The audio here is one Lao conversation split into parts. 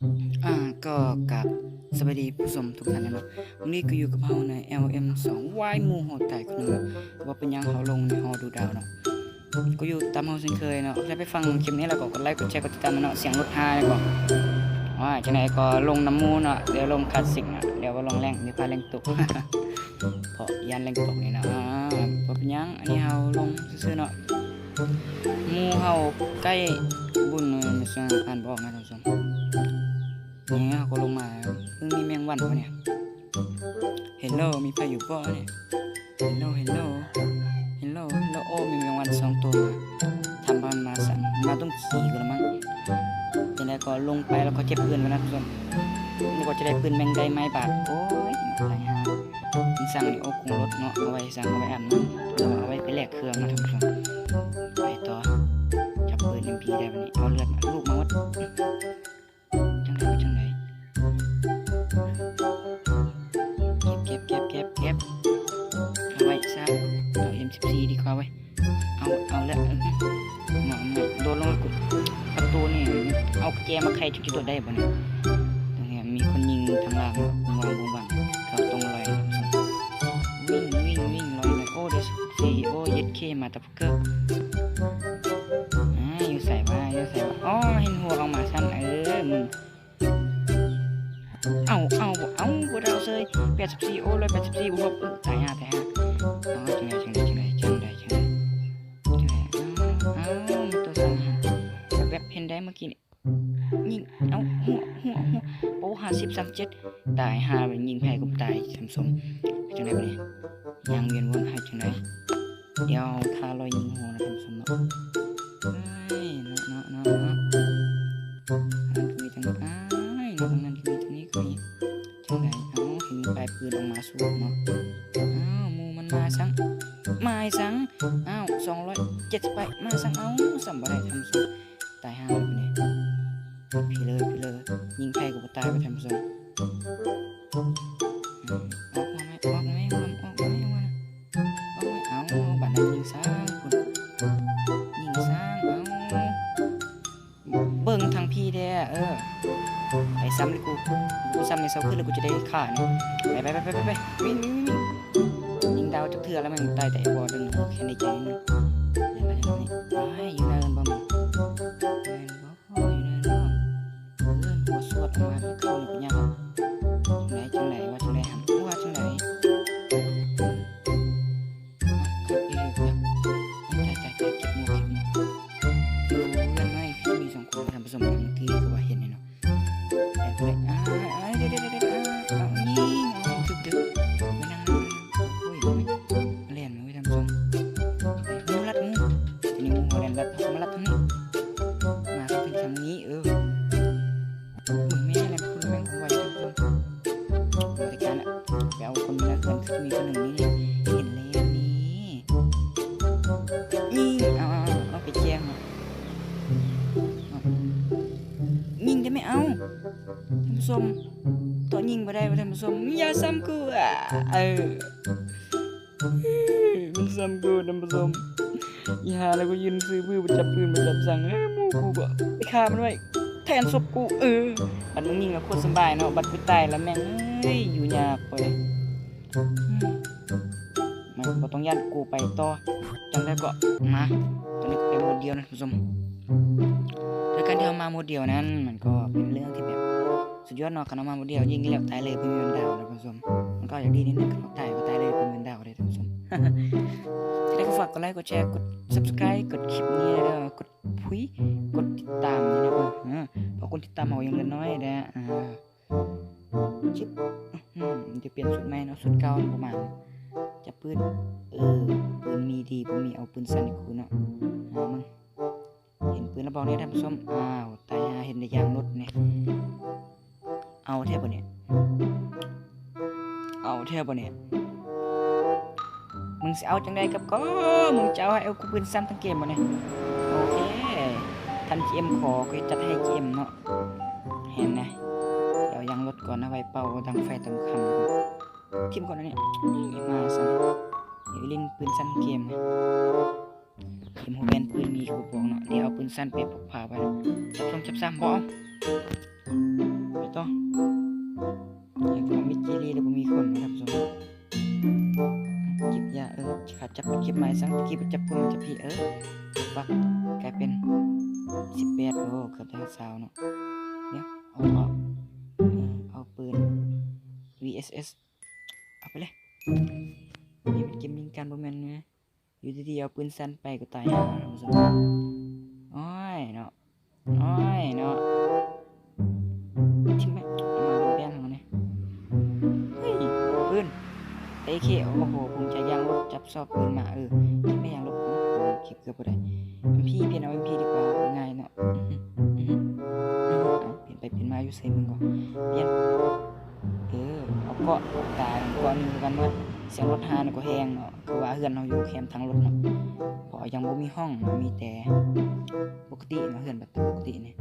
ອ່າ ກໍກາບສະບາຍດີຜູ້ຊົມທຸກທ່ານເນາະ. ມື້ນີ້ກໍຢູ່ກັບເຮົາໃນ ແອລເອັມສອງ ວາຍ ໝູ່ໂຫດຕາຍຄົນໜຶ່ງ. ບໍ່ເປັນຫຍັງ ເຮົາລົງໃນຫໍດູດາວເນາະ. ກໍຢູ່ຕາມເຮົາເຊັ່ນເຄີຍເນາະ. ໃຜໄປຟັງຄລິບນີ້ແລ້ວກໍກົດໄລ ກົດແຊ ກົດຕິດຕາມເນາະ. ສຽງລົດຮາແລ້ວກໍ ວ່າຈັ່ງໃດກໍລົງນຳໝູ່ເນາະ. ດຽວລົງຄາດຊິງເນາະ. ດຽວວ່າລົງແລງ ດຽວພາແລງຕົກ ເພາະຢ້ານແລງຕົກນີ້ນະ. ອ່າ ບໍ່ເປັນຫຍັງ ອັນນີ້ເຮົາລົງຊື່ໆເນາະ. ໝູ່ເຮົາໃກ້ບຸນ ເອີ ອ່ານບໍ່ອອກນະທ່ານຜູ້ຊົມ. ນີ້ເຮົາກໍລົງມາ ເບິ່ງມີແມງວັນບໍ່ນີ້. ເຮລໂລ ມີໃຜຢູ່ບໍ່ນີ້? ເຮລໂລ ເຮລໂລ ເຮລໂລ ເຮລໂລ. ໂອ້ ມີແມງວັນສອງໂຕມາ ທຳບ້ານມາສັ່ນ ມາຕ້ອງຂີ່ກັນລະມັງ. ຈັ່ງໃດກໍລົງໄປແລ້ວກໍເກັບເງິນກ່ອນນະທ່ານຜູ້ຊົມ. ແລ້ວກໍຈະໄດ້ປືນແມ່ງໄດ້ໄມ້ບາດ. ໂອ້ຍ ຕາຍຫ່າ. ມັນສັ່ງນີ້ ໂອ້ ກົງລົດເນາະ. ເອົາໄວ້ສັ່ງ ເອົາໄວ້ອາບນ້ຳ ເອົາໄວ້ໄປແລກເຄື່ອງນະທ່ານຜູ້ຊົມ. ໄປຕໍ່ ຈັບປືນເອັມພີໄດ້ບາດນີ້. ເອົາເລືອດມາ ລູກມາໝົດ. ຈັ່ງໃດ ຈັ່ງໃດ ເກັບ ເກັບ ເກັບ ເກັບ ເກັບ ເອົາໄວ້ຊະ. ເອົາເອັມສິບສີ່ດີກວ່າເວີຍ. ເອົາ ເອົາແລ້ວ ເອີ ມາ ມາ ໂດດລົງ. ປະຕູນີ້ ເອົາແຈມາໄຂ ຈະໂດດໄດ້ບໍ່ນີ້? ຕົງນີ້ມີຄົນຍິງທາງຫຼັງ ບຸ້ງວັງ ບຸ້ງວັງ. ເຂົາຕ້ອງລອຍ ວິ່ງ ວິ່ງ ວິ່ງ ລອຍ ລອຍ. ໂອ້ ເດຊຊີ ໂອ້ ເຢັດເຄ ມາຕາ ເກີບ ອ່າ ຢູ່ໃສວະ ຢູ່ໃສວະ? ອໍ ເຫັນຫົວອອກມາຊັ້ນ. ເອີ ເອົາ ເອົາ ເອົາ ບໍ່ໄດ້ເອົາເຊີຍ. ແປດສິບສີ່ ໂອ້ ຮ້ອຍແປດສິບສີ່ ບວກລົບ ເອີ ຕາຍຫ່າ ຕາຍຫ່າ. ອໍ ຈັ່ງໃດ ຈັ່ງໃດ ຈັ່ງໃດ ຈັ່ງໃດ ຈັ່ງໃດ ຈັ່ງໃດ? ອ້າວ ມີຕົວສັ່ນ ແວບໆ ເຫັນໄດ້ເມື່ອກີ້ນີ້. ຍິງ ເອົາ ຫົວ ຫົວ ຫົວ. ໂອ້ ຫ້າສິບ ສາມສິບເຈັດ ຕາຍຫ່າ. ຍິງໃຜກໍບໍ່ຕາຍທ່ານຜູ້ຊົມ. ຈັ່ງໃດບາດນີ້? ຍ່າງວຽນວົນໃຫ້ຈັ່ງໃດ? ດຽວຖ້າລອຍຍິງຫົວນະທ່ານຜູ້ຊົມເນາະ. ເອີຍ ເນາະ ເນາະ ເນາະ ເນາະ. ອັນນີ້ກໍມີທັງ ອ້າຍ ເນາະ ທາງນັ້ນກໍມີ ທາງນີ້ກໍມີ. ຈັ່ງໃດ? ເອົ້າ ເຫັນປາຍປືນອອກມາສວນເນາະ. ອ້າວ ໝູ່ມັນມາສັງ ມາໃຫ້ສັງ. ອ້າວ ສອງຮ້ອຍເຈັດສິບປາຍ ມາສັງ. ເອົ້າ ສ່ຳບໍ່ໄດ້ທ່ານຜູ້ຊົມ. ຕາຍຫ່າແລ້ວບາດນີ້. ພີເລີ ພີເລີ ຍິງໃຜກໍບໍ່ຕາຍວ່າທ່ານຜູ້ຊົມ. ອອກມາແມ່ ອອກມາແມ່ ອອກມາແມ່ ອອກມາແມ່. ເອົ້າ ບາດນັ້ນຍິງສັງພຸ້ນ ຍິງສັງ. ເອົ້າ ເບິ່ງທາງພີແດ່. ເອີ ໄປຊ້ຳເລີຍກູ ກູຊ້ຳໃນເສົາຂຶ້ນແລ້ວ ກູຈະໄດ້ຂ້ານີ້. ໄປ ໄປ ໄປ ໄປ ໄປ ວິ່ງ ວິ່ງ ວິ່ງ ວິ່ງ. ຍິງດາວຈັກເທື່ອແລ້ວ ແມ່ງຕາຍແຕ່ບໍ່ດຶງ. ໂອເຄ ໃນໃຈນີ້ ໂອ້ຍ ຢູ່ໃນນັ້ນບໍ່? ແມ່ນບໍ່? ໂອ້ຍ ຢູ່ໃນນັ້ນບໍ່? ເອີ ຫົວສວດອອກມາເຂົ້ານີ້ກໍຍາກ. ຈັ່ງໃດ ຈັ່ງໃດ ວ່າຈັ່ງໃດຫັ້ນ ວ່າຈັ່ງໃດ? ຕາຍ ຕາຍ ຕາຍ ເກັບໝວກ ເກັບໝວກ. ຢູ່ເຮືອນໃນຄືມີສອງຄົນ ທ່ານຜູ້ຊົມ ເມື່ອກີ້ຄືວ່າເຫັນນີ້ເນາະ. ແລ່ນໄປເລີຍ ອ້າຍ ອ້າຍ ດຽວ ດຽວ ດຽວ ດຽວ ອ້າຍ ຍິງ ອ້າຍ ຖືກ ຖືກ ໄປນັ່ງ ໂອ້ຍ ແລ່ນເວີຍທ່ານຜູ້ຊົມ. ງູລັດ ງູ ນີ້ງູເຮົາແລ່ນລັດ ເຮົາກໍມາລັດທາງນີ້ ມາທາງນີ້ ເອີ ເບິ່ງແມ່ ແລ່ນພຸ້ນ ແມ່ນໄວ ທ່ານຜູ້ຊົມ. ບໍລິການລະ ໄປເອົາຄົນໃນເຮືອນ ຄືມີຄົນໜຶ່ງນີ້ ເຫັນແລ້ວນີ້ ຍິງ ເອົາ ເອົາ ເອົາ ເອົາ ໄປແຈ້ງ ຍິງໄດ້ໄໝ? ເອົາ ທ່ານຜູ້ຊົມ ໂຕະຍິງບໍ່ໄດ້ວ່າທ່ານຜູ້ຊົມ. ຢ່າຊ້ຳກູ ອາ ເອີ ມັນຊ້ຳກູ ທ່ານຜູ້ຊົມ. ອີຫ່າ ແລ້ວກູຢືນຊື່ມື ບໍ່ຈັບປືນ ບໍ່ຈັບສັງ. ເອີ ໝູ່ກູກໍໄປຂ້າມັນໄວ້ແທນສົບກູ. ເອີ ບັດມຶງຍິງແລ້ວໂຄດສຳບາຍເນາະ ບັດກູຕາຍແລ້ວແມ່ງເອີຍ ຢູ່ຍາກເວີຍ. ມາ ບໍ່ຕ້ອງຢ້ານ ກູໄປຕໍ່. ຈັ່ງໃດກໍມາ ຕອນນີ້ກໍໄປໂໝດດຽວນະທ່ານຜູ້ຊົມ. ໂດຍການທີ່ເຮົາມາໂໝດດຽວນັ້ນ ມັນກໍເປັນເລື່ອງທີ່ແບບສຸດຍອດເນາະ. ຄັນເຮົາມາໂໝດດຽວ ຍິງແລ້ວຕາຍເລີຍ ບໍ່ມີວັນດາວນະທ່ານຜູ້ຊົມ. ມັນກໍຢາກດີນິດໜຶ່ງ ຄັນເຮົາຕາຍກໍຕາຍເລີຍ ບໍ່ມີວັນດາວເດ້ທ່ານຜູ້ຊົມ. ຈັ່ງໃດກໍຝາກກົດໄລ ກົດແຊ ກົດ Subscribe ກົດຄລິບນີ້ເດີ ກົດ ພຸ້ຍ ກົດຕິດຕາມນີ້ນະ. ເອີ ເພາະຄົນຕິດຕາມເຮົາຍັງເຫຼືອໜ້ອຍເດ້. ອາ ຈຶບ ອືມ ຈະປ່ຽນຊຸດໃໝ່ເນາະ ຊຸດເກົ່າບໍ່ມາ ຈັບປືນ. ເອີ ປືນມີດີບໍ່ມີ ເອົາປືນສັ້ນໃຫ້ກູເນາະ. ຫາເບິ່ງ ເຫັນປືນແລ້ວບອກແດ່ທ່ານຜູ້ຊົມ. ອ້າວ ຕາຍຫ່າ ເຫັນແຕ່ຢາງລົດນີ້. ເອົາແທ້ບໍ່ນີ້? ເອົາແທ້ບໍ່ນີ້? ມຶງຊິເອົາຈັ່ງໃດກັບກໍ ມຶງຈະເອົາໃຫ້ເອົາກູປືນສັ້ນທັງເກມບໍ່ນີ້? ໂອເຄ ທ່ານຈີເອັມຂໍ ຂ້ອຍຈັດໃຫ້ຈີເອັມເນາະ. ເຫັນນະ ດຽວຢາງລົດກ່ອນນະ ໄວ້ເປົ່າດັງໄຟຕອນຄ່ຳ. ຖິ້ມກ່ອນອັນນີ້ ມາຊັ້ນ ດຽວຫຼິ້ນປືນສັ້ນເກມນະ. ເຫັນຫົວແບນປືນມີກະບອກເນາະ ດຽວເອົາປືນສັ້ນໄປພົກພາໄວ້ ຈັບສອງຈັບສາມ ບໍ່ເອົາ. ຕໍ່ ຍັງບໍ່ມີຈີລີ ແລ້ວບໍ່ມີຄົນນະທ່ານຜູ້ຊົມ. ເກັບຢາ ເອີ ຂາຈັບ ເກັບໄມ້ສັງ ເກັບຈັບຄົນ ຈັບຜີ ເອີ ປັກ ກາຍເປັນສິບແປດ ໂອ້ ເກືອບຈະຊາວເນາະ. ດຽວ ເອົາ ເອົາ ເອີ ເອົາປືນ ວີເອສເອສ ເອົາໄປເລີຍ. ນີ້ມັນເກມຍິງກັນບໍ່ແມ່ນນະ. ຢູ່ດີໆ ເອົາປືນສັ້ນໄປກໍຕາຍຫ່າ ທ່ານຜູ້ຊົມ. ໂອ້ຍເນາະ ໂອ້ຍເນາະ ຖິ້ມແມ່ງ ມາເປັນແບນເຮົານີ້. ເຮີ້ຍ ປືນ ເອເຄ ໂອ້ໂຫ ພູມໃຈຢ່າງລົດ ຈັບຊອກປືນມາ ເອີ ເກັບແມ່ນຫຍັງລົດ ເກັບເກືອບບໍ່ໄດ້. ເອັມພີ ປ່ຽນເອົາເອັມພີດີກວ່າ ງ່າຍເນາະ. ອືຮຶ ອືຮຶ ອືຮຶ ເອົ້າ ປ່ຽນໄປປ່ຽນມາຢູ່ໃສມຶງກໍ ປ່ຽນ ເອີ ເອົາເກາະ ຕາຍ ເກາະໜຶ່ງຄືກັນໝົດ. ສຽງລົດຫານກໍແຮງເນາະ ຄືວ່າເຮືອນເຮົາຢູ່ແຄມທາງລົດເນາະ ເພາະວ່າຍັງບໍ່ມີຫ້ອງ ມີແຕ່ປົກກະຕິເນາະ ເຮືອນແບບປົກກະຕິນີ້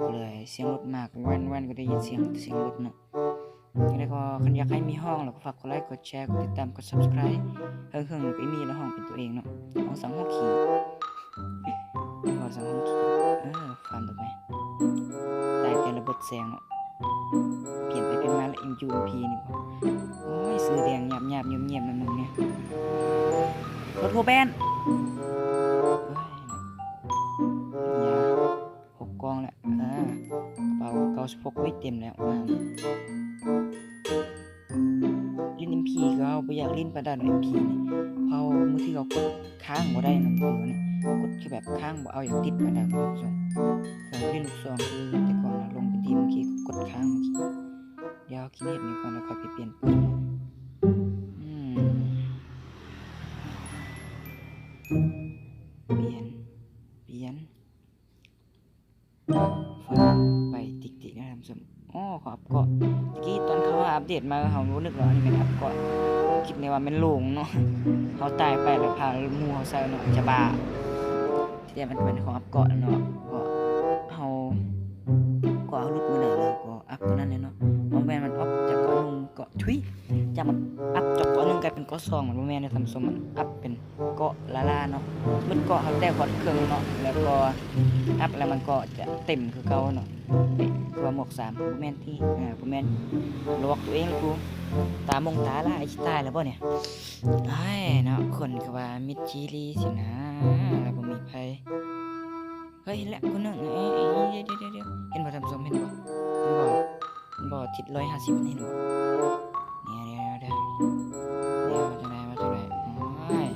ກໍເລີຍສຽງລົດມາແວ່ນໆ ກໍໄດ້ຍິນສຽງ ສຽງລົດເນາະ. ຈັ່ງໃດກໍຄັນຢາກໃຫ້ມີຫ້ອງ ແລ້ວກໍຝາກກົດໄລ ກົດແຊ ກົດຕິດຕາມ ກົດ Subscribe ເຫິງໆ ແລ້ວກໍມີລະຫ້ອງເປັນຕົວເອງເນາະ. ຫ້ອງສັງ ຫ້ອງຂີ້ ຫ້ອງສັງ ຫ້ອງຂີ້ ເອີ ຟານຕໍ່ໄປ ຕາຍແຕ່ລະເບິດແສງເນາະ. ປ່ຽນໄປປ່ຽນມາແລ້ວ ເອັມຢູ ເອັມພີ ນີ້ບໍ່ ໂອ້ຍ ຊື່ແດງຍາບໆ ຍຽມໆ ນຳມຶງນີ້ ລົດຫົວແບນ ເອີຍ ຢາ ຫົກກ່ອງແລ້ວ ເອີ ກະເປົາເກົ້າສິບຫົກ ໂອ້ຍ ເຕັມແລ້ວ. ຫຼິ້ນເອັມພີ ຄືເຮົາບໍ່ຢາກຫຼິ້ນປານໃດເນາະ ເອັມພີ ນີ້ ເພາະມືຖືເຮົາກົດຄ້າງບໍ່ໄດ້ນຳ ຄືວ່ານີ້ ກົດຄືແບບຄ້າງບໍ່ເອົາຢາກຕິດປານໃດ ທ່ານຜູ້ຊົມ. ເຄື່ອງຫຼິ້ນລູກຊອງຄືແຕ່ກ່ອນນະ ລົງພື້ນທີ່ມື້ກີ້ກໍກົດຄ້າງ ມື້ກີ້. ດຽວກິນເຫັດນີ້ກ່ອນ ແລ້ວຄ່ອຍໄປປ່ຽນປືນ. ອືມ ປ່ຽນ ປ່ຽນ ໄປຕິກໆ ນະທ່ານຜູ້ຊົມ. ອໍ ເຂົາອັບເກາະ ຕະກີ້ຕອນເຂົາຫາອັບເດດມາ ເຮົາບໍ່ນຶກວ່າອັນນີ້ແມ່ນອັບເກາະ ຄິດແນວວ່າແມ່ນໂລງເນາະ. ເຮົາຕາຍໄປແລ້ວພາໝູ່ເຮົາໃສ່ເນາະ ຈະບ້າ. ທີ່ແທ້ມັນເປັນຂອງອັບເກາະເນາະ ເພາະເຮົາ ເກາະເຮົາຫຼຸດມື້ໃດແລ້ວກໍອັບຕົວນັ້ນແຫຼະເນາະ. ບໍ່ແມ່ນມັນອັບຈາກເກາະໜຶ່ງເກາະ ທຸຍ ຈາກມັນອັບຈາກເກາະໜຶ່ງກາຍເປັນເກາະສອງ ມັນບໍ່ແມ່ນເດ້ທ່ານຜູ້ຊົມ. ມັນອັບເປັນເກາະລ້າໆ ເນາະ ໝົດເກາະເຮົາແຕ່ເກາະເຄິ່ງເນາະ ແລ້ວກໍອັບແລ້ວມັນກໍຈະເຕັມຄືເກົ່າເນາະ. ເອີຍ ຄືວ່າໝວກສາມ ບໍ່ແມ່ນຕິ ເອີ ບໍ່ແມ່ນ ລອກຕົວເອງແລ້ວກູ ຕາມົງຕາລາຍ ຊິຕາຍແລ້ວບໍ່ນີ້? ອ້າຍເນາະ ຄົນກໍວ່າມິດຈີລີຊິນະ ແລ້ວບໍ່ມີໃຜ. ເຮີ້ຍ ເຫັນແລ້ວຄົນໜຶ່ງ ເອີ ດຽວໆໆ ເຫັນບໍ່ທ່ານຜູ້ຊົມ ເຫັນບໍ່ ເຫັນບໍ່ ເຫັນບໍ່ ທິດຮ້ອຍຫ້າສິບ ເຫັນບໍ່? ດຽວໆໆ ດຽວ ດຽວ ວ່າຈັ່ງໃດ ວ່າຈັ່ງໃດ ໂອ້ຍ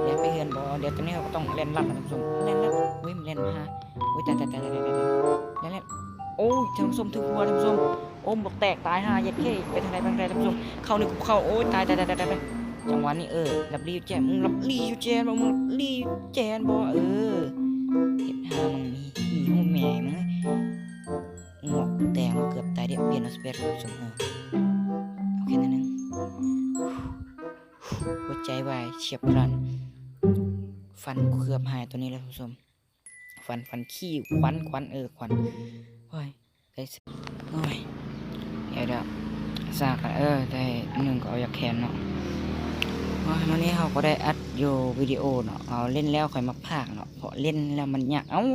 ແລ່ນໄປເຮືອນບໍ່? ດຽວຕອນນີ້ເຮົາກໍຕ້ອງແລ່ນລັດນະທ່ານຜູ້ຊົມ ແລ່ນລັດ. ໂອ້ຍ ມັນແລ່ນມາຫາ ໂອ້ຍ ຕາຍໆໆ ແລ່ນໆ ໂອ້ຍ ທ່ານຜູ້ຊົມ ຖືກຫົວທ່ານຜູ້ຊົມ. ໂອ້ ໝວກແຕກ ຕາຍຫ່າ ເຢັດເຄ ໄປທາງໃດ ໄປທາງໃດທ່ານຜູ້ຊົມ ເຂົ້ານີ້ ເຂົ້າ ໂອ້ຍ ຕາຍໆໆ ຈັງຫວະນີ້ ເອີ ລັບລີຢູ່ແຈ ມຶງລັບລີຢູ່ແຈນບໍ່ ມຶງລັບລີຢູ່ແຈນບໍ່? ເອີ ເຮັດຫ່າມຶງ ມີ ມີຫູແມ່ມຶງ ໝວກກູແຕກ ເກືອບຕາຍເດ້. ປ່ຽນເອົາສະເປດ ທ່ານຜູ້ຊົມ ເອີ ໂອເຄ ໜ້ອຍໜຶ່ງ ຫົວໃຈວາຍ ເຊຍບພລັນ ຟັນເກືອບຫາຍຕົວນີ້ແຫຼະທ່ານຜູ້ຊົມ. ຄວັນ ຄວັນ ຂີ້ ຄວັນ ຄວັນ ເອີ ຄວັນ ໂອ້ຍ ໄດ້ ໂອ້ຍ ດຽວ ດຽວ ຊາກະ ເອີ ໄດ້ໜຶ່ງກໍເອົາຢາກແຄນເນາະ. ໂອ້ຍ ມື້ນີ້ເຮົາກໍໄດ້ອັດຢູ່ວິດີໂອເນາະ ເອົາ ຫຼິ້ນແລ້ວຄ່ອຍມາພາກເນາະ ເພາະຫຼິ້ນແລ້ວມັນຍາກ. ເອົ້າ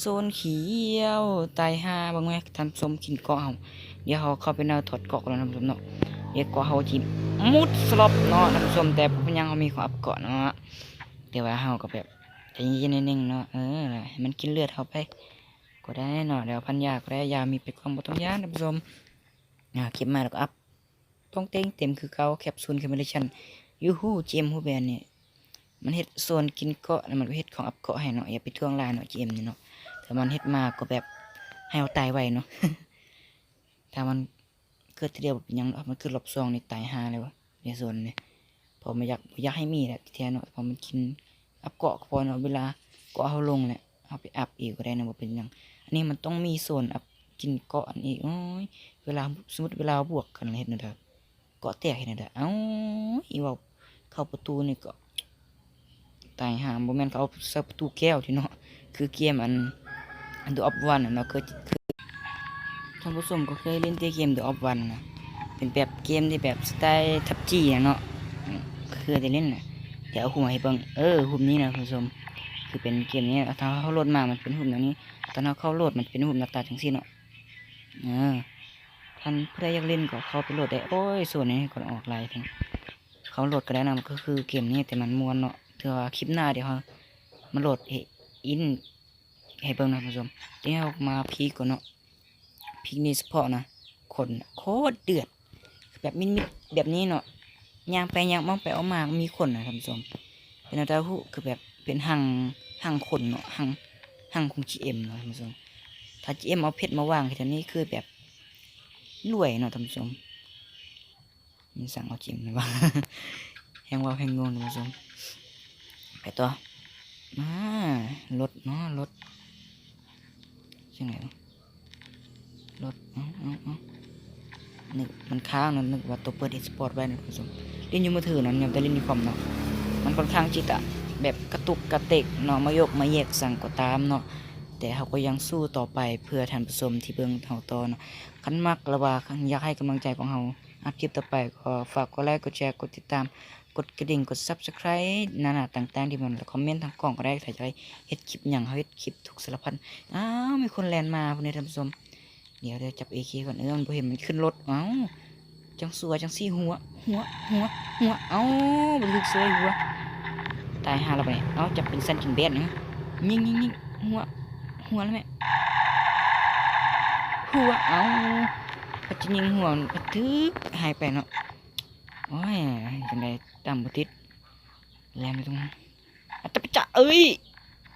ໂຊນຂຽວ ຕາຍຫ່າ ເບິ່ງແມະ ທ່ານຜູ້ຊົມ ກິນເກາະເຮົາ. ດຽວເຮົາເຂົ້າໄປແນວຖອດເກາະກ່ອນນະທ່ານຜູ້ຊົມເນາະ ດຽວເກາະເຮົາຊິມຸດສະຫຼົບເນາະທ່ານຜູ້ຊົມ. ແຕ່ບໍ່ເປັນຫຍັງ ເຮົາມີຂອງອັບເກາະເນາະ ແຕ່ວ່າເຮົາກໍແບບ ໃຈເຢັນໆ ໜ້ອຍໜຶ່ງເນາະ ເອີ ໃຫ້ມັນກິນເລືອດເຮົາໄປກໍໄດ້ເນາະ. ດຽວພັນຢາກໍໄດ້ ຢາມີໄປກ່ອງ ບໍ່ຕ້ອງຢ້ານທ່ານຜູ້ຊົມ. ອາ ເກັບມາແລ້ວກໍອັບ ຕ້ອງເຕັງເຕັມຄືເກົ່າ ແຄັບຊູນ ເຄເມເຣຊັນ ຢູຮູ້ ຈີເອັມ ຮູບແບນນີ້ ມັນເຮັດໂຊນກິນເກາະ ແລ້ວມັນກໍເຮັດຂອງອັບເກາະໃຫ້ເນາະ. ຢ່າໄປທວງຫຼາຍເນາະ ຈີເອັມ ນີ້ເນາະ ຖ້າມັນເຮັດມາກໍແບບໃຫ້ເຮົາຕາຍໄວເນາະ. ຖ້າມັນເກີດເທື່ອດຽວບໍ່ເປັນຫຍັງດອກ ມັນເກີດຮອບສອງນີ້ຕາຍຫ່າເລີຍ ໃນໂຊນນີ້. ເພາະບໍ່ຢາກ ບໍ່ຢາກໃຫ້ມີແຫຼະທີ່ແທ້ເນາະ ເພາະມັນກິນອັບເກາະກໍພໍເນາະ. ເວລາເກາະເຮົາລົງແຫຼະ ເຮົາໄປອັບອີກກໍໄດ້ນະ ບໍ່ເປັນຫຍັງ. ອັນນີ້ມັນຕ້ອງມີໂຊນອັບກິນເກາະອັນນີ້. ໂອ້ຍ ເວລາ ສົມມຸດເວລາເຮົາບວກກັນເຮັດແນວໃດ? ເກາະແຕກເຮັດແນວໃດ? ເອົ້າ ອີເວົ້າເຂົ້າປະຕູນີ້ກໍ ຕາຍຫ່າ ບໍ່ແມ່ນເຂົາເອົາໃສ່ປະຕູແກ້ວຕິເນາະ ຄືເກມອັນ The Ops One ຫັ້ນເນາະ. ເຄີຍ ເຄີຍ ທ່ານຜູ້ຊົມກໍເຄີຍຫຼິ້ນແຕ່ເກມ The Ops One ນະ ເປັນແບບເກມທີ່ແບບສະໄຕລ໌ PUBG ຫັ້ນເນາະ ເຄີຍແຕ່ຫຼິ້ນນະ. ດຽວເອົາຮູບໃຫ້ເບິ່ງ ເອີ ຮູບນີ້ນະທ່ານຜູ້ຊົມ ຄືເປັນເກມນີ້ ຖ້າເຮົາໂຫຼດມາມັນເປັນຮູບແນວນີ້ ຕອນເຮົາເຂົ້າໂຫຼດມັນເປັນຮູບໜ້າຕາຈັ່ງຊີ້ເນາະ. ເອີ ຄັນຜູ້ໃດຢາກຫຼິ້ນກໍເຂົ້າໄປໂຫຼດໄດ້. ໂອ້ຍ ໂຊນນີ້ຄົນອອກຫຼາຍແທ້. ເຂົ້າໂຫຼດກໍໄດ້ນະ ມັນກໍຄືເກມນີ້ ແຕ່ມັນມ່ວນເນາະ. ຖືວ່າຄລິບໜ້າດຽວເຮົາມາໂຫຼດໃຫ້ອິນໃຫ້ເບິ່ງນະທ່ານຜູ້ຊົມ. ດຽວເຮົາມາພີກກ່ອນເນາະ. ພີກນີ້ສະເພາະນະ ຄົນໂຄດເດືອດ ແບບມິດໆແບບນີ້ເນາະ. ຍ່າງໄປຍ່າງມາ ໄປອອກມາມີຄົນນະທ່ານຜູ້ຊົມ. ເປັນແນວໃດຮູ້ ຄືແບບເປັນຮັງ ຮັງຄົນເນາະ ຮັງ ຮັງຂອງຈີເອັມເນາະທ່ານຜູ້ຊົມ. ຖ້າຈີເອັມເອົາເພັດມາວາງແຖວນີ້ ຄືແບບລວຍເນາະທ່ານຜູ້ຊົມ. ມີສັງເອົາຈິມແມ່ນບໍ່? ແຮງເວົ້າແຮງງົງທ່ານຜູ້ຊົມ. ໄປຕໍ່. ອາ ລົດເນາະ ລົດ ຈັ່ງໃດວະ? ລົດ ເອົ້າ ເອົ້າ ເອົ້າ ນຶກ ມັນຄ້າງເນາະ ນຶກວ່າໂຕເປີດເອັກສະປອດໄວ້ນະທ່ານຜູ້ຊົມ. ຫຼິ້ນຢູ່ມືຖືເນາະ ຍັງແຕ່ຫຼິ້ນຢູ່ຄອມເນາະ ມັນຄ່ອນຂ້າງທີ່ຈະແບບກະຕຸກກະຕິກເນາະ ມາຍົກມາແຍກສັງກໍຕາມເນາະ. ແຕ່ເຮົາກໍຍັງສູ້ຕໍ່ໄປເພື່ອທ່ານຜູ້ຊົມທີ່ເບິ່ງເຮົາຕໍ່ເນາະ. ຄັນມັກ ຫຼືວ່າຢາກໃຫ້ກຳລັງໃຈພວກເຮົາອັດຄລິບຕໍ່ໄປ ກໍຝາກກົດໄລ ກົດແຊ ກົດຕິດຕາມ ກົດກະດິ່ງ ກົດ Subscribe ໜ້າໆຕ່າງໆທີ່ມັນ ແລະ ຄອມເມັນທາງກ້ອງກໍໄດ້ ຖ້າຢາກໃຫ້ເຮັດຄລິບຫຍັງ ເຮົາເຮັດຄລິບທຸກສາລະພັດ. ອ້າວ ມີຄົນແລ່ນມາພຸ້ນເດ້ທ່ານຜູ້ຊົມ. ດຽວ ດຽວຈັບເອເຄກ່ອນ. ເອີ ມັນບໍ່ເຫັນ ມັນຂຶ້ນລົດ. ເອົ້າ ຈັ່ງຊົ່ວຈັ່ງຊີ້ ຫົວ ຫົວ ຫົວ ຫົວ. ເອົ້າ ບໍ່ຖືກເສີຍ ຫົວ ຕາຍຫ່າແລ້ວບາດນີ້. ເອົ້າ ຈັບເປັນຊັ້ນກິນແບດນະ ຍິງ ຍິງ ຍິງ ຫົວ ຫົວແລ້ວແມ່ ຫົວ. ເອົ້າ ພັດຈະຍິງຫົວ ພັດຖືກຫາຍໄປເນາະ. ໂອ້ຍ ຈັ່ງໃດຕາມບໍ່ຕິດ ແລ່ນໄປຕົງນັ້ນ. ອາຕະປະຈະ ເອີຍ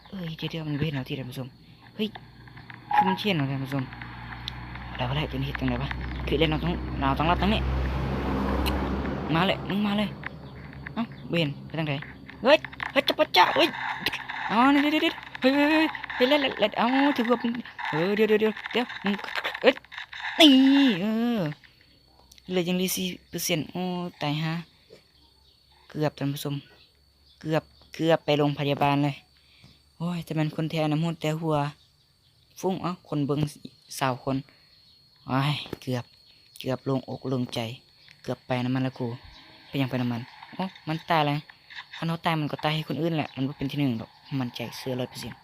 ເອີຍ ດຽວໆ ມັນບໍ່ເຫັນເຮົາຕິທ່ານຜູ້ຊົມ. ເຮີ້ຍ ຄືມັນຊິເຫັນເຮົາທ່ານຜູ້ຊົມ. ເອົາລະ ເອົາລະ ຈະເຮັດຈັ່ງໃດວະ? ຄືແລ່ນເອົາຕ້ອງ ເອົາຕ້ອງລັດທາງນີ້. ມາເລີຍ ມຶງມາເລີຍ. ເອົ້າ ບໍ່ເຫັນ ໄປທາງໃດ? ເຮີ້ຍ ເຮີ້ຍ ຈະປະຈະ ເຮີ້ຍ. ອໍ ນີ້ ດຽວໆ ເຮີ້ຍ ເຮີ້ຍ ເຮີ້ຍ ເຮີ້ຍ ແລ່ນ ແລ່ນ ແລ່ນ. ເອົ້າ ຖືກວ່າ ເອີ ດຽວໆ ດຽວ ດຽວ ມຶງ ເອີ ນີ້ ເອີ ເຫຼືອຍັງເຫຼືອສີ່ເປີເຊັນ. ໂອ້ ຕາຍຫ່າ ເກືອບທ່ານຜູ້ຊົມ ເກືອບ ເກືອບໄປໂຮງພະຍາບານເລີຍ. ໂອ້ຍ ແຕ່ແມ່ນຄົນແທ້ນຳ ຮູ້ແຕ່ຫົວ ຟຸ້ງ ເອົ້າ ຄົນເບິ່ງຊາວຄົນ. ໂອ້ຍ ເກືອບ ເກືອບໂລ່ງອົກໂລ່ງໃຈ ເກືອບໄປນຳມັນລະກູ. ເປັນຫຍັງໄປນຳມັນ? ໂອ້ ມັນຕາຍແລ້ວ. ຄັນເຮົາຕາຍມັນກໍຕາຍໃຫ້ຄົນອື່ນແຫຼະ ມັນບໍ່ເປັນທີໜຶ່ງດອກ ໝັ້ນໃຈເຊື່ອຮ້ອຍເປີເຊັນ.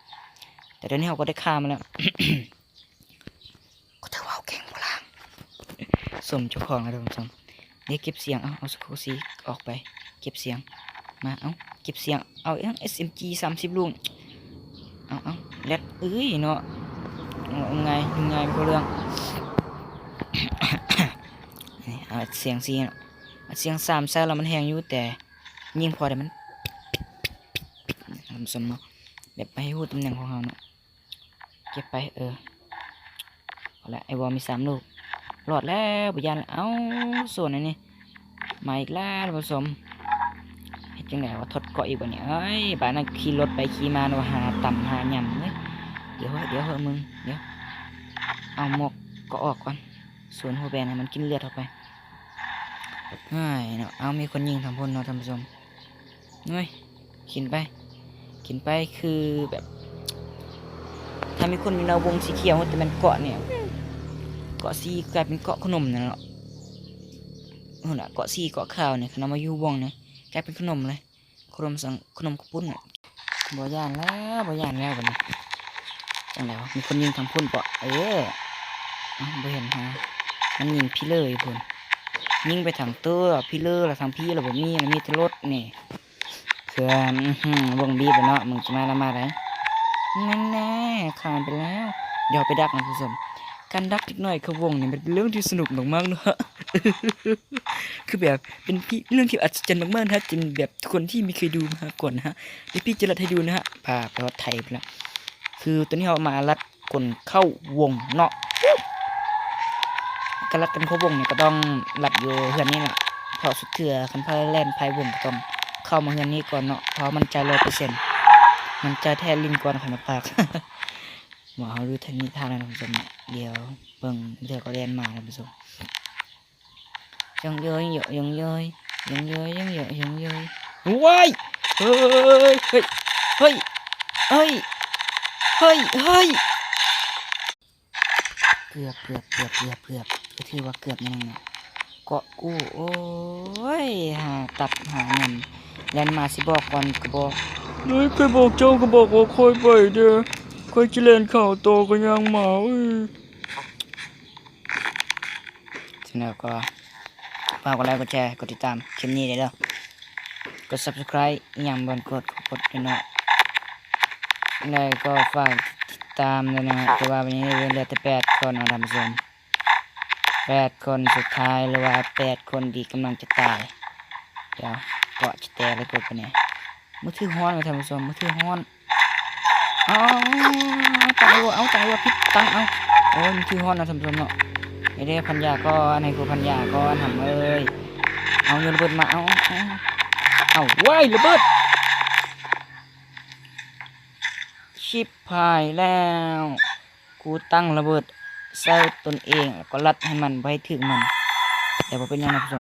ແຕ່ດຽວນີ້ເຮົາກໍໄດ້ຂ້າມາແລ້ວ. ກໍຖືວ່າເຮົາເກັ່ງບໍ່ລະ ສົມເຈົ້າຂອງແລ້ວທ່ານຜູ້ຊົມ. ເດ້ ເກັບສຽງ ເອົາ ເອົາສະໂຄຊີອອກໄປ ເກັບສຽງ ມາ ເອົາ ເກັບສຽງ ເອົາຫຍັງ ເອສເອັມຈີ ສາມສິບລູກ. ເອົາ ເອົາ ແລັດ ເອີຍເນາະ ເອົາ ເອົາງ່າຍ ເອົາງ່າຍບໍ່ເລື່ອງ. ນີ້ ເອົາສຽງສີ່ເນາະ ເອົາສຽງສາມໃສ່ແລ້ວມັນແຮງຢູ່ ແຕ່ຍິງພໍໄດ້ມັນ ທ່ານຜູ້ຊົມເນາະ ແບບໃຫ້ຮູ້ຕຳແໜ່ງຂອງເຮົາເນາະ. ເກັບໄປ ເອີ ພໍລະ ໄອ້ວໍມີສາມລູກ ລອດແລ້ວ ບໍ່ຢ້ານແລ້ວ. ເອົ້າ ໂຊນອັນນີ້ມາອີກແລ້ວທ່ານຜູ້ຊົມ. ເຮັດຈັ່ງໃດວະ ຖອດເກາະອີກບໍ່ນີ້? ເອີຍ ບາດນັ້ນຂີ່ລົດໄປຂີ່ມາເນາະ ຫາຕຳຫາຫຍ້ຳເວີຍ. ດຽວເຮີ້ຍ ດຽວເຮີ້ຍ ມຶງ ດຽວ ເອົາໝວກກໍອອກກ່ອນ ສວນຫົວແບນໃຫ້ມັນກິນເລືອດເຮົາໄປ. ເຮີ້ຍເນາະ ເອົາ ມີຄົນຍິງທາງພຸ້ນເນາະທ່ານຜູ້ຊົມ. ໂອ້ຍ ກິນໄປ ກິນໄປ ຄືແບບ ຖ້າມີຄົນຢູ່ໃນວົງສີຂຽວ ແຕ່ແມ່ນເກາະນີ້ ເກາະສີກາຍເປັນເກາະຂະໜົມນັ້ນເນາະ. ພຸ້ນນະ ເກາະສີເກາະຂາວນີ້ ຄັນເອົາມາຢູ່ວົງນີ້ ກາຍເປັນຂະໜົມເລີຍ ຂະໜົມສັງ ຂະໜົມເຂົ້າປຸ້ນ. ບໍ່ຢ້ານແລ້ວ ບໍ່ຢ້ານແລ້ວບາດນີ້. ຈັ່ງໃດວະ ມີຄົນຍິງທາງພຸ້ນເກາະ ເອີ ເອົ້າ ບໍ່ເຫັນຫາ ມັນຍິງພີເລີຢູ່ພຸ້ນ ຍິງໄປທາງເຕີພີເລີ ແລ້ວທາງພີລະບໍ່ມີ ລະມີແຕ່ລົດນີ້. ເພື່ອນ ອືຫື ວົງບີບແລ້ວເນາະ ມຶງຊິມາລະມາໄດ໋ ນັ້ນແນ່ ຂ້າມໄປແລ້ວ. ດຽວໄປດັກນະທ່ານຜູ້ຊົມ ການດັກເດັກນ້ອຍເຂົ້າວົງນີ້ ມັນເປັນເລື່ອງທີ່ສະໜຸກມາກໆເນາະ ຄືແບບເປັນເລື່ອງທີ່ອັດສະຈັນມາກໆນະ ຈົນແບບຄົນທີ່ບໍ່ເຄີຍດູມາກ່ອນນະ ດຽວພີ່ຈະລັດໃຫ້ດູນະ ພາໄປຮອດໄທພຸ້ນລະ. ຄືຕອນນີ້ເຮົາມາລັດ ຄົນເຂົ້າວົງເນາະ ການລັດຄົນເຂົ້າວົງນີ້ກໍຕ້ອງລັດຢູ່ເຮືອນນີ້ລະ ເພາະສຸດເທື່ອຄັນພາແລ່ນພາຍວົງກໍຕ້ອງເຂົ້າມາເຮືອນນີ້ກ່ອນເນາະ ເພາະວ່າໝັ້ນໃຈຮ້ອຍເປີເຊັນ ໝັ້ນໃຈແທ້ຫຼິ້ນກ່ອນຂ້ອຍມາພາກ. ວ່າເຮົາຢູ່ທາງນີ້ທາງນັ້ນທ່ານຜູ້ຊົມ ດຽວເບິ່ງເທື່ອກໍແລ່ນມາທ່ານຜູ້ຊົມ. ຍົງເຍີຍ ຍົງເຍີຍ ຍົງເຍີຍ ຍົງເຍີຍ ຍົງເຍີຍ ໂອ້ຍ ເຮີ້ຍ ເຮີ້ຍ ເຮີ້ຍ ເຮີ້ຍ ເກືອບ ເກືອບ ເກືອບ ເກືອບ ເກືອບ ກໍຖືວ່າເກືອບແນວໜຶ່ງເນາະ ເກາະກູ້. ໂອ້ຍ ຫາຕັບຫາຫຍັງ ແລ່ນມາຊິບອກກ່ອນກໍບອກ ເອີຍ ຂ້ອຍບອກເຈົ້າກໍບອກວ່າຂ້ອຍໄປເດີ້ ຂ້ອຍຈະແລ່ນເຂົ້າຕໍ່ກໍຍ່າງມາ ເອີຍ. ແລ້ວກໍຝາກກົດໄລ ກົດແຊ ກົດຕິດຕາມຄລິບນີ້ເດີ ກົດ Subscribe ອີ່ຫຍັງບໍ່ກົດ ກົດເດີເນາະ ແລ້ວກໍຝາກຕິດຕາມເດີເນາະ ແຕ່ວ່າວັນນີ້ເຫຼືອແຕ່ແປດຄົນເນາະທ່ານຜູ້ຊົມ ແປດຄົນສຸດທ້າຍ ຫຼືວ່າແປດຄົນທີ່ກຳລັງຈະຕາຍ ດຽວເກາະຈະແຕກແລ້ວກົດໄປແດ່ ມືຖືຮ້ອນວ່າທ່ານຜູ້ຊົມ ມືຖືຮ້ອນ ເອົາ ຕາຍວ່າ ເອົາ ຕາຍວ່າ ຜິດຕັ້ງ ເອົາ ໂອ້ຍ ມືຖືຮ້ອນນະທ່ານຜູ້ຊົມເນາະ ເດ້ໆ ພັນຢາກ່ອນ ໃຫ້ກູພັນຢາກ່ອນ ຫຳເອີຍ ເອົາ ໂຍນລະເບີດມາ ເອົາ ເອົາ ເອົາ ເອົາ ວ້າຍ ລະເບີດ ຊິບຫາຍແລ້ວ ກູຕັ້ງລະເບີດໃສ່ຕົນເອງ ແລ້ວກໍລັດໃຫ້ມັນ ບໍ່ໃຫ້ຖືກມັນ ແຕ່ບໍ່ເປັນຫຍັງນະ